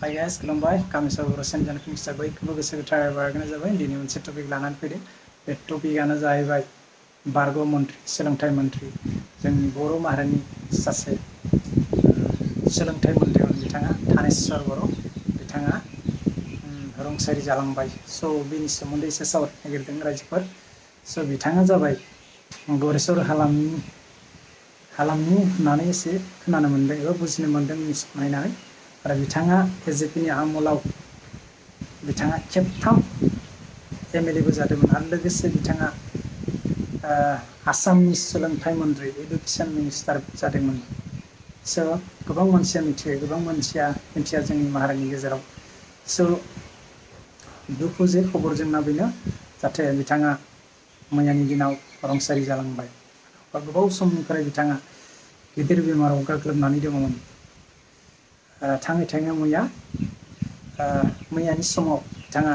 Hi guys, खुलुमबाय गामिसा बर' चेनेलनि हिसाबै बयखौबो गोसो गोथारै बारगायनाय जाबाय। दिनै मोनसे टपिक लानानै फैदों। बे टपिकआनो जाहैबाय बारग' मन्त्रि, सोलोंथाइ मन्त्रि, जोंनि बर' माहारिनि सासे सोलोंथाइ मन्त्रिमोन बिथाङा थानेस्वर बर'। बिथाङा रुंसारि जालांबाय। स' बेनि सोमोन्दै एसे सावरायनो नागिरदों रायजोफोर। स' बिथाङा जाबाय गरेस्वर हालामनि होननानै एसे खोनानो मोन्दों एबा बुजिनो मोन्दों निउस नायनानै। आरो बिथाङा एजेपिनि आमोलाव बिथाङा खेबथाम एमएलएबो जादोंमोन आरो लोगोसे बिथाङा आसामनि सोलोंथाइ मन्त्रि इडुकेसन मिनिस्टार जादोंमोन। स' गोबां मानसिया मिथियो, गोबां मानसिया मिथिया जोंनि माहारिनि गेजेराव। स' दुखु जे खबर जोंना बेनो जाहाथे बिथाङा मैयानि दिनाव रुंसारि जालांबाय। गोबाव समनिफ्राय बिथाङा गिदिर बेमाराव गाग्लोबनानै दङमोन। थाङै थाङै मैयानि समाव बिथाङा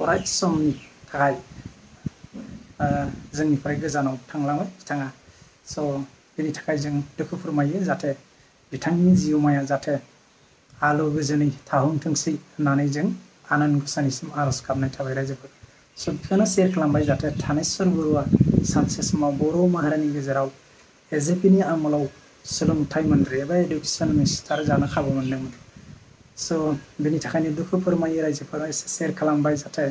अराय समनि थाखाय जोंनिफ्राय गोजानाव थांलांबाय बिथाङा। स' बेनि थाखाय जों दुखु फोरमायो जाहाथे बिथांनि जिउमाया जाहाथे आलो गोजोनै थाहैथोंसै होननानै जों आनान गसाइनिसिम आर'ज गाबनाय थाबाय रायजोफोर। स' बेखौनो शेयार खालामबाय जाहाथे थानेस्वर बर'आ सानसे समाव बर' माहारिनि गेजेराव एजेपिनि आमोलाव सोलोंथाइ मन्त्रि एबा इडुकेसन मिनिस्टार जानो खाबु मोनदोंमोन। स' बेनि थाखायनो दुखु फोरमायो रायजोफोरा एसे शेयार खालामबाय जाहाथे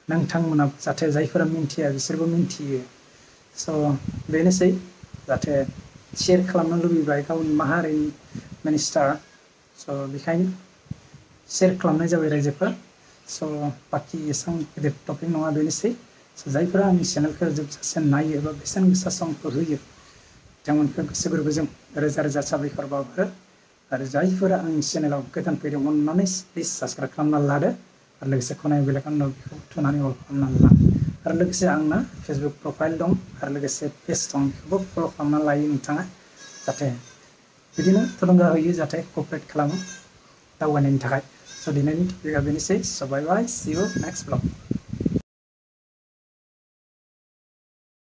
नोंथांमोना जाहाथे जायफोरा मिन्थिया बिसोरबो मिन्थियो। स' बेनोसै जाहाथे शेयार खालामनो लुबैबाय गावनि माहारिनि मिनिस्टार। स' बेखायनो शेयार खालामनाय जाबाय रायजोफोर। स' बाखि एसेबां गिदिर टपिक नङा बेनोसै। स' जायफोरा आंनि चेनेलखौ जोबजासिम नायो एबा बेसेन गोसा समखौ होयो बिथांमोनखौ गोसो गोरबोजों रोजा रोजा साबायखर बावहरो। आरो जायफोरा आंनि चेनेलाव गोदान फैदों अननानै प्लिज साबस्क्राइब खालामना लादो आरो लोगोसे खनाय बेलाइकन बेखौ थुनानै अल खालामनानै ला। आरो लोगोसे आंना फेसबुक प्रफाइल दं आरो लोगोसे पेज दं, बेखौबो फल' खालामना लायो नोंथाङा जाहाथे बिदिनो थुलुंगा होयो, जाहाथे क'पारेट खालामो दावबायनायनि थाखाय। स' दिनैनि टपिकआ बेनोसै। स' बाय बाय, सि इउ नेक्स्ट ब्लग।